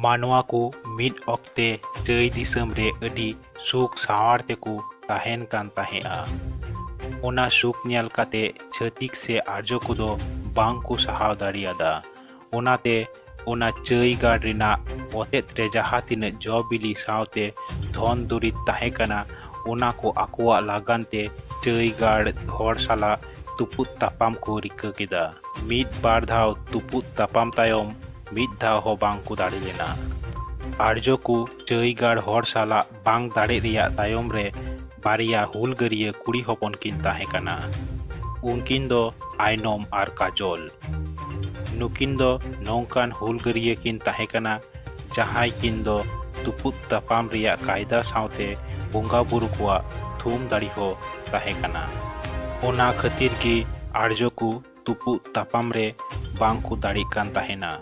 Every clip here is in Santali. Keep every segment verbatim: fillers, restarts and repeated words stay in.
ᱢᱟᱱᱣᱟ ᱠᱚ ᱢᱤᱫ ᱚᱠᱛᱮ ᱪᱟᱹᱭ ᱫᱤᱥᱚᱢ ᱨᱮ ᱟᱹᱰᱤ ᱥᱩᱠ ᱥᱟᱶᱟᱨ ᱛᱮᱠᱚ ᱛᱟᱦᱮᱱ ᱠᱟᱱ ᱛᱟᱦᱮᱸᱜᱼᱟ᱾ ᱚᱱᱟ ᱥᱩᱠ ᱧᱮᱞ ᱠᱟᱛᱮ ᱪᱷᱟᱹᱛᱤᱠ ᱥᱮ ᱟᱨᱡᱚ ᱠᱚᱫᱚ ᱵᱟᱝ ᱠᱚ ᱥᱟᱦᱟᱣ ᱫᱟᱲᱮᱭᱟᱫᱟ᱾ ᱚᱱᱟᱛᱮ ᱚᱱᱟ ᱪᱟᱹᱭ ᱜᱟᱲ ᱨᱮᱱᱟᱜ ᱚᱛᱮᱫ ᱨᱮ ᱡᱟᱦᱟᱸ ᱛᱤᱱᱟᱹᱜ ᱡᱚ ᱵᱤᱞᱤ ᱥᱟᱶᱛᱮ ᱫᱷᱚᱱ ᱫᱩᱨᱤᱵᱽ ᱛᱟᱦᱮᱸ ᱠᱟᱱᱟ, ᱚᱱᱟ ᱠᱚ ᱟᱠᱚᱣᱟᱜ ᱞᱟᱜᱟᱱ ᱛᱮ ᱪᱟᱹᱭ ᱜᱟᱲ ᱦᱚᱲ ᱥᱟᱞᱟᱜ ᱛᱩᱯᱩᱫ ᱛᱟᱯᱟᱢ ᱠᱚ ᱨᱤᱠᱟᱹ ᱠᱮᱫᱟ᱾ ᱢᱤᱫ ᱵᱟᱨ ᱫᱷᱟᱣ ᱛᱩᱯᱩᱫ ᱛᱟᱯᱟᱢ ᱛᱟᱭᱚᱢ ᱢᱤᱫ ᱫᱷᱟᱣ ᱦᱚᱸ ᱵᱟᱝ ᱠᱚ ᱫᱟᱲᱮ ᱞᱮᱱᱟ᱾ ᱟᱨᱡᱚ ᱠᱚ ᱪᱟᱹᱭ ᱜᱟᱲ ᱦᱚᱲ ᱥᱟᱞᱟᱜ ᱵᱟᱝ ᱫᱟᱲᱮᱜ ᱨᱮᱭᱟᱜ ᱛᱟᱭᱚᱢ ᱨᱮ ᱵᱟᱨᱭᱟ ᱦᱩᱞᱜᱟᱹᱨᱤᱭᱟᱹ ᱠᱩᱲᱤ ᱦᱚᱯᱚᱱ ᱠᱤᱱ ᱛᱟᱦᱮᱸ ᱠᱟᱱᱟ᱾ ᱩᱱᱠᱤᱱ ᱫᱚ ᱟᱭᱱᱚᱢ ᱟᱨ ᱠᱟᱡᱚᱞ᱾ ᱱᱩᱠᱤᱱ ᱫᱚ ᱱᱚᱝᱠᱟᱱ ᱦᱩᱞᱜᱟᱹᱨᱤᱭᱟᱹ ᱠᱤᱱ ᱛᱟᱦᱮᱸ ᱠᱟᱱᱟ, ᱡᱟᱦᱟᱸᱭ ᱠᱤᱱ ᱫᱚ ᱛᱩᱯᱩᱫ ᱛᱟᱯᱟᱢ ᱨᱮᱭᱟᱜ ᱠᱟᱭᱫᱟ ᱥᱟᱶᱛᱮ ᱵᱚᱸᱜᱟ ᱵᱩᱨᱩ ᱠᱚᱣᱟᱜ ᱛᱷᱩᱢ ᱫᱟᱲᱮ ᱦᱚᱸ ᱛᱟᱦᱮᱸ ᱠᱟᱱᱟ᱾ ᱚᱱᱟ ᱠᱷᱟᱹᱛᱤᱨ ᱜᱮ ᱟᱨᱡᱚ ᱠᱚ ᱛᱩᱯᱩᱫ ᱛᱟᱯᱟᱢ ᱨᱮ ᱵᱟᱝ ᱠᱚ ᱫᱟᱲᱮᱜ ᱠᱟᱱ ᱛᱟᱦᱮᱱᱟ᱾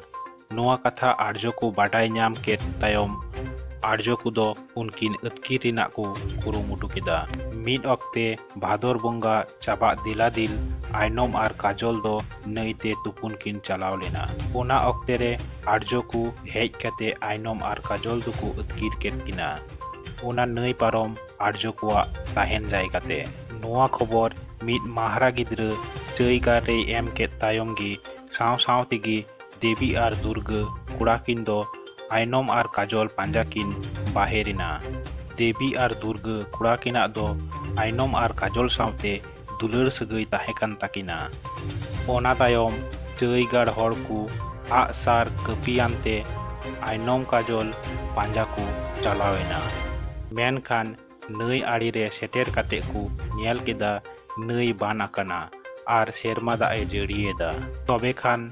ᱱᱚᱣᱟ ᱠᱟᱛᱷᱟ ᱟᱨᱡᱚ ᱠᱚ ᱵᱟᱰᱟᱭ ᱧᱟᱢ ᱠᱮᱫ ᱛᱟᱭᱚᱢ, ᱟᱨᱡᱚ ᱠᱚᱫᱚ ᱩᱱᱠᱤᱱ ᱟᱹᱛᱠᱤᱨ ᱨᱮᱱᱟᱜ ᱠᱚ ᱠᱩᱨᱩᱢᱩᱴᱩ ᱠᱮᱫᱟ᱾ ᱢᱤᱫ ᱚᱠᱛᱮ ᱵᱷᱟᱫᱚᱨ ᱵᱚᱸᱜᱟ ᱪᱟᱵᱟᱜ ᱫᱤᱞᱟᱫᱤᱞ ᱟᱭᱱᱚᱢ ᱟᱨ ᱠᱟᱡᱚᱞ ᱫᱚ ᱱᱟᱹᱭ ᱛᱮ ᱛᱩᱯᱩᱱ ᱠᱤᱱ ᱪᱟᱞᱟᱣ ᱞᱮᱱᱟ᱾ ᱚᱱᱟ ᱚᱠᱛᱮ ᱨᱮ ᱟᱨᱡᱚ ᱠᱚ ᱦᱮᱡ ᱠᱟᱛᱮ ᱟᱭᱱᱚᱢ ᱟᱨ ᱠᱟᱡᱚᱞ ᱫᱚᱠᱚ ᱟᱹᱛᱠᱤᱨ ᱠᱮᱫ ᱠᱤᱱᱟ᱾ ᱚᱱᱟ ᱱᱟᱹᱭ ᱯᱟᱨᱚᱢ ᱟᱨᱡᱚ ᱠᱚᱣᱟᱜ ᱛᱟᱦᱮᱱ ᱡᱟᱭᱜᱟ ᱛᱮ᱾ ᱱᱚᱣᱟ ᱠᱷᱚᱵᱚᱨ ᱢᱤᱫ ᱢᱟᱦᱟᱨᱟ ᱜᱤᱫᱽᱨᱟᱹ ᱪᱟᱹᱭ ᱜᱟᱲ ᱨᱮᱭ ᱮᱢ ᱠᱮᱫ ᱛᱟᱭᱚᱢ ᱜᱮ ᱥᱟᱶ ᱥᱟᱶ ᱛᱮᱜᱮ ᱫᱮᱵᱤ ᱟᱨ ᱫᱩᱨᱜᱟᱹ ᱠᱚᱲᱟ ᱠᱤᱱ ᱫᱚ ᱟᱭᱱᱚᱢ ᱟᱨ ᱠᱟᱡᱚᱞ ᱯᱟᱸᱡᱟ ᱠᱤᱱ ᱵᱟᱦᱮᱨ ᱮᱱᱟ᱾ ᱫᱮᱵᱤ ᱟᱨ ᱫᱩᱨᱜᱟᱹ ᱠᱚᱲᱟ ᱠᱤᱱᱟᱜ ᱫᱚ ᱟᱭᱱᱚᱢ ᱟᱨ ᱠᱟᱡᱚᱞ ᱥᱟᱶᱛᱮ ᱫᱩᱞᱟᱹᱲ ᱥᱟᱹᱜᱟᱹᱭ ᱛᱟᱦᱮᱸ ᱠᱟᱱ ᱛᱟᱹᱠᱤᱱᱟ᱾ ᱚᱱᱟ ᱛᱟᱭᱚᱢ ᱪᱟᱹᱭ ᱜᱟᱲ ᱦᱚᱲ ᱠᱚ ᱟᱜ ᱥᱟᱨ ᱠᱟᱹᱯᱤᱭᱟᱱ ᱛᱮ ᱟᱭᱱᱚᱢ ᱠᱟᱡᱚᱞ ᱯᱟᱸᱡᱟ ᱠᱚ ᱪᱟᱞᱟᱣ ᱮᱱᱟ᱾ ᱢᱮᱱᱠᱷᱟᱱ ᱱᱟᱹᱭ ᱟᱲᱮ ᱨᱮ ᱥᱮᱴᱮᱨ ᱠᱟᱛᱮ ᱠᱚ ᱧᱮᱞ ᱠᱮᱫᱟ ᱱᱟᱹᱭ ᱵᱟᱱ ᱟᱠᱟᱱᱟ ᱟᱨ ᱥᱮᱨᱢᱟ ᱫᱟᱜ ᱮ ᱡᱟᱹᱲᱤᱭᱮᱫᱟ᱾ ᱛᱚᱵᱮ ᱠᱷᱟᱱ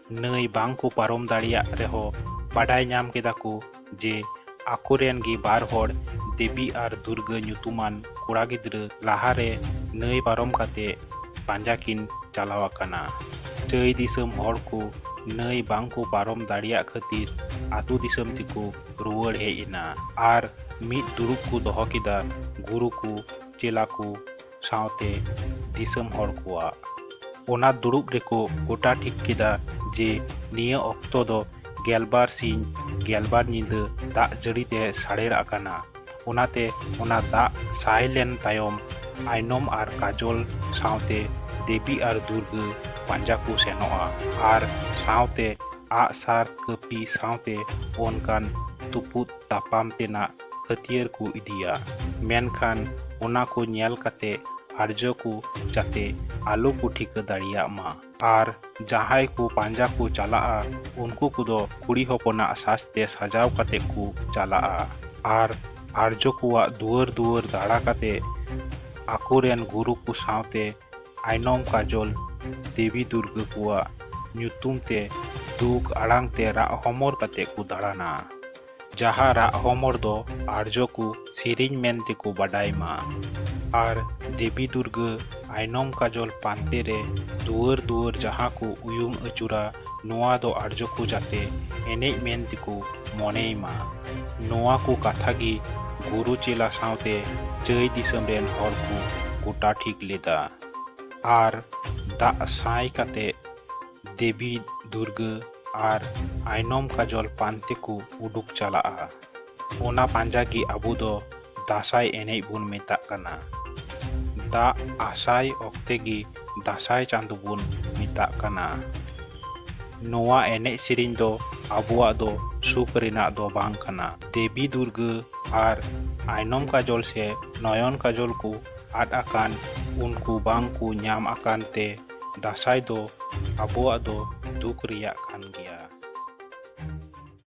ᱱᱟᱹᱭ ᱵᱟᱝ ᱠᱚ ᱯᱟᱨᱚᱢ ᱫᱟᱲᱮᱭᱟᱜ ᱨᱮᱦᱚᱸ ᱵᱟᱰᱟᱭ ᱧᱟᱢ ᱠᱮᱫᱟ ᱠᱚ ᱡᱮ ᱟᱠᱚᱨᱮᱱ ᱜᱮ ᱵᱟᱨ ᱦᱚᱲ ᱫᱮᱵᱤ ᱟᱨ ᱫᱩᱨᱜᱟᱹ ᱧᱩᱛᱩᱢᱟᱱ ᱠᱚᱲᱟ ᱜᱤᱫᱽᱨᱟᱹ ᱞᱟᱦᱟᱨᱮ ᱱᱟᱹᱭ ᱯᱟᱨᱚᱢ ᱠᱟᱛᱮ ᱯᱟᱸᱡᱟ ᱠᱤᱱ ᱪᱟᱞᱟᱣ ᱟᱠᱟᱱᱟ᱾ ᱪᱟᱹᱭ ᱫᱤᱥᱚᱢ ᱦᱚᱲ ᱠᱚ ᱱᱟᱹᱭ ᱵᱟᱝ ᱠᱚ ᱯᱟᱨᱚᱢ ᱫᱟᱲᱮᱭᱟᱜ ᱠᱷᱟᱹᱛᱤᱨ ᱟᱹᱛᱩ ᱫᱤᱥᱚᱢ ᱛᱮᱠᱚ ᱨᱩᱣᱟᱹᱲ ᱦᱮᱡ ᱮᱱᱟ ᱟᱨ ᱢᱤᱫ ᱫᱩᱲᱩᱵ ᱠᱚ ᱫᱚᱦᱚ ᱠᱮᱫᱟ ᱜᱩᱨᱩ ᱠᱚ, ᱪᱮᱞᱟ ᱠᱚ ᱥᱟᱶᱛᱮ ᱫᱤᱥᱚᱢ ᱦᱚᱲ ᱠᱚᱣᱟᱜ᱾ ᱚᱱᱟ ᱫᱩᱲᱩᱵ ᱨᱮᱠᱚ ᱜᱚᱴᱟ ᱴᱷᱤᱠ ᱠᱮᱫᱟ ᱡᱮ ᱱᱤᱭᱟᱹ ᱚᱠᱛᱚ ᱫᱚ ᱜᱮᱞᱵᱟᱨ ᱥᱤᱧ ᱜᱮᱞᱵᱟᱨ ᱧᱤᱫᱟᱹ ᱫᱟᱜ ᱡᱟᱹᱲᱤ ᱛᱮ ᱥᱟᱲᱮᱲ ᱟᱠᱟᱱᱟ᱾ ᱚᱱᱟᱛᱮ ᱚᱱᱟ ᱫᱟᱜ ᱥᱟᱭ ᱞᱮᱱ ᱛᱟᱭᱚᱢ ᱟᱭᱱᱚᱢ ᱟᱨ ᱠᱟᱡᱚᱞ ᱥᱟᱶᱛᱮ ᱫᱮᱵᱤ ᱟᱨ ᱫᱩᱨᱜᱟᱹ ᱯᱟᱸᱡᱟ ᱠᱚ ᱥᱮᱱᱚᱜᱼᱟ ᱟᱨ ᱥᱟᱶᱛᱮ ᱟᱜᱼᱥᱟᱨ ᱠᱟᱹᱯᱤ ᱥᱟᱶᱛᱮ ᱚᱱᱠᱟᱱ ᱛᱩᱯᱩᱫ ᱛᱟᱯᱟᱢ ᱛᱮᱱᱟᱜ ᱦᱟᱹᱛᱭᱟᱹᱨ ᱠᱚ ᱤᱫᱤᱭᱟ᱾ ᱢᱮᱱᱠᱷᱟᱱ ᱚᱱᱟ ᱠᱚ ᱧᱮᱞ ᱠᱟᱛᱮ ᱟᱨᱡᱚ ᱠᱚ ᱡᱟᱛᱮ ᱟᱞᱚ ᱠᱚ ᱴᱷᱤᱠᱟᱹ ᱫᱟᱲᱮᱭᱟᱜ ᱢᱟ᱾ ᱟᱨ ᱡᱟᱦᱟᱸᱭ ᱠᱚ ᱯᱟᱸᱡᱟ ᱠᱚ ᱪᱟᱞᱟᱜᱼᱟ, ᱩᱱᱠᱩ ᱠᱚᱫᱚ ᱠᱩᱲᱤ ᱦᱚᱯᱚᱱᱟᱜ ᱥᱟᱡᱽᱛᱮ ᱥᱟᱡᱟᱣ ᱠᱟᱛᱮ ᱠᱚ ᱪᱟᱞᱟᱜᱼᱟ᱾ ᱟᱨ ᱟᱨᱡᱚ ᱠᱚᱣᱟᱜ ᱫᱩᱣᱟᱹᱨ ᱫᱩᱣᱟᱹᱨ ᱫᱟᱬᱟ ᱠᱟᱛᱮ ᱟᱠᱚᱨᱮᱱ ᱜᱩᱨᱩ ᱠᱚ ᱥᱟᱶᱛᱮ ᱟᱭᱱᱚᱢ ᱠᱟᱡᱚᱞ ᱫᱮᱵᱤ ᱫᱩᱨᱜᱟᱹ ᱠᱚᱣᱟᱜ ᱧᱩᱛᱩᱢ ᱛᱮ ᱫᱩᱠ ᱟᱲᱟᱝ ᱛᱮ ᱨᱟᱜ ᱦᱚᱢᱚᱨ ᱠᱟᱛᱮ ᱠᱚ ᱫᱟᱬᱟᱱᱟ᱾ ᱡᱟᱦᱟᱸ ᱨᱟᱜ ᱦᱚᱢᱚᱨ ᱫᱚ ᱟᱨᱡᱚ ᱠᱚ ᱥᱮᱨᱮᱧ ᱢᱮᱱ ᱛᱮᱠᱚ ᱵᱟᱰᱟᱭ ᱢᱟ᱾ ᱟᱨ ᱫᱮᱵᱤ ᱫᱩᱨᱜᱟᱹ ᱟᱭᱱᱚᱢ ᱠᱟᱡᱚᱞ ᱯᱟᱱᱛᱮ ᱨᱮ ᱫᱩᱣᱟᱹᱨ ᱫᱩᱣᱟᱹᱨ ᱡᱟᱦᱟᱸ ᱠᱚ ᱩᱭᱩᱝ ᱟᱹᱪᱩᱨᱟ, ᱱᱚᱣᱟ ᱫᱚ ᱟᱨᱡᱚ ᱠᱚ ᱡᱟᱛᱮ ᱮᱱᱮᱡ ᱢᱮᱱ ᱛᱮᱠᱚ ᱢᱚᱱᱮᱭ ᱢᱟ᱾ ᱱᱚᱣᱟ ᱠᱚ ᱠᱟᱛᱷᱟ ᱜᱮ ᱜᱩᱨᱩ ᱪᱮᱞᱟ ᱥᱟᱶᱛᱮ ᱪᱟᱹᱭ ᱫᱤᱥᱚᱢ ᱨᱮᱱ ᱦᱚᱲ ᱠᱚ ᱜᱚᱴᱟ ᱴᱷᱤᱠ ᱞᱮᱫᱟ᱾ ᱟᱨ ᱫᱟᱜ ᱥᱟᱭ ᱠᱟᱛᱮ ᱫᱮᱵᱤ ᱫᱩᱨᱜᱟᱹ ᱟᱨ ᱟᱭᱱᱚᱢ ᱠᱟᱡᱚᱞ ᱯᱟᱱᱛᱮ ᱠᱚ ᱩᱰᱩᱠ ᱪᱟᱞᱟᱜᱼᱟ᱾ ᱚᱱᱟ ᱯᱟᱸᱡᱟ ᱜᱮ ᱟᱵᱚ ᱫᱚ ᱫᱟᱸᱥᱟᱭ ᱮᱱᱮᱡ ᱵᱚᱱ ᱢᱮᱛᱟᱜ ᱠᱟᱱᱟ᱾ ᱫᱟᱜ ᱟᱥᱟᱭ ᱚᱠᱛᱮ ᱜᱮ ᱫᱟᱸᱥᱟᱭ ᱪᱟᱸᱫᱚ ᱵᱚᱱ ᱢᱮᱛᱟᱜ ᱠᱟᱱᱟ᱾ ᱱᱚᱣᱟ ᱮᱱᱮᱡ ᱥᱮᱨᱮᱧ ᱫᱚ ᱟᱵᱚᱣᱟᱜ ᱫᱚ ᱥᱩᱠ ᱨᱮᱱᱟᱜ ᱫᱚ ᱵᱟᱝ ᱠᱟᱱᱟ᱾ ᱫᱮᱵᱤ ᱫᱩᱨᱜᱟᱹ ᱟᱨ ᱟᱭᱱᱚᱢ ᱠᱟᱡᱚᱞ ᱥᱮ ᱱᱚᱭᱚᱱ ᱠᱟᱡᱚᱞ ᱠᱚ ᱟᱫ ᱟᱠᱟᱱ, ᱩᱱᱠᱩ ᱵᱟᱝ ᱠᱚ ᱧᱟᱢ ᱟᱠᱟᱱ ᱛᱮ ᱫᱟᱸᱥᱟᱭ ᱫᱚ ᱟᱵᱚᱣᱟᱜ ᱫᱚ ᱫᱩᱠ ᱨᱮᱭᱟᱜ ᱠᱟᱱ ᱜᱮᱭᱟ᱾